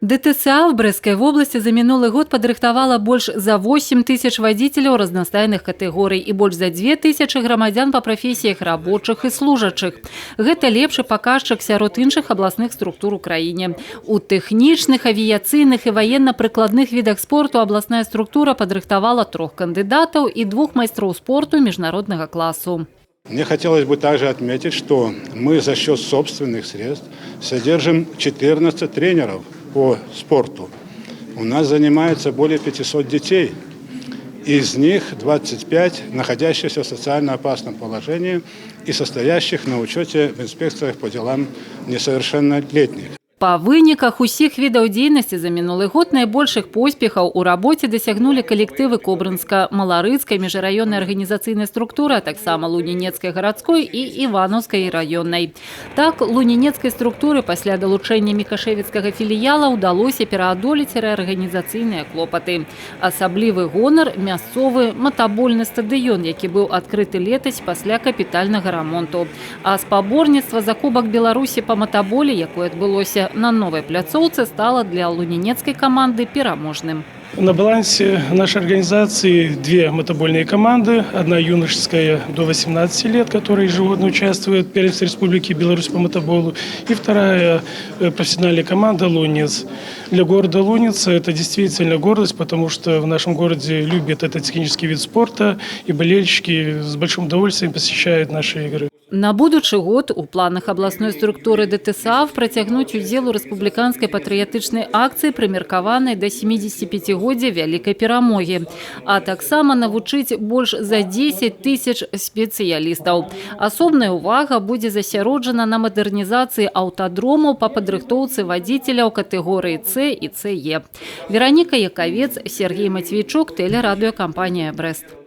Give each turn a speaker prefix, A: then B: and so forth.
A: ДТСА в Брэсцкай вобласці за мінулы год падрыхтавала больш за 8 тысяч вадзіцеляў разнастайных катэгорый і больш за 2 тысячы грамадзян па прафесіях рабочых і служачых. Гэта лепшы паказчык сярод іншых абласных структур у краіне. У тэхнічных, авіяцыйных і ваенна-прыкладных відах спорту абласная структура падрыхтавала трох кандыдатаў і двух майстроў спорту міжнароднага класу.
B: Мне хотелось бы также отметить, что мы за счет собственных средств содержим 14 тренеров по спорту. У нас занимается более 500 детей. Из них 25 находящихся в социально опасном положении и состоящих на учете в инспекциях по делам несовершеннолетних.
A: Па выніках усіх відаў дзейнасці за мінулы год найбольшых поспехаў у рабоце дасягнулі калектывы Кобрынска-Маларыцкай міжраённай арганізацыйнай структуры, а таксама Лунінецкай гарадской і Іванаўскай раённай. Так, лунінецкай структуры пасля далучэння мікашэвіцкага філіяла ўдалося пераадолець рэарганізацыйныя клопаты. Асаблівы гонар — мясцовы матабольны стадыён, які быў адкрыты летась пасля капітальнага рамонту. А спаборніцтва за Кубак Беларусі па матаболе, якое адбылося на новай пляцоўцы, стала для лунінецкай каманды пераможным.
C: На балансе нашей организации две мотобольные команды. Одна юношеская до 18 лет, которая ежегодно участвует в первенстве Республики Беларусь по мотоболу. И вторая профессиональная команда «Лунинец». Для города Лунинца это действительно гордость, потому что в нашем городе любят этот технический вид спорта, и болельщики с большим удовольствием посещают наши игры.
A: На будучы год у планах абласной структуры ДТСАВ працягнуць удзел у рэспубліканскай патрыятычнай акцыі, прымеркаванай да 75-годдзя Вялікай перамогі, а таксама навучыць больш за 10 тысяч спецыялістаў. Асобная ўвага будзе засяроджана на мадэрнізацыі аўтадромаў па падрыхтоўцы вадзіцеляў катэгорыі С і СЕ. Вераніка Якавец, Сяргей Мацвейчук, тэлерадыёкампанія «Брэст».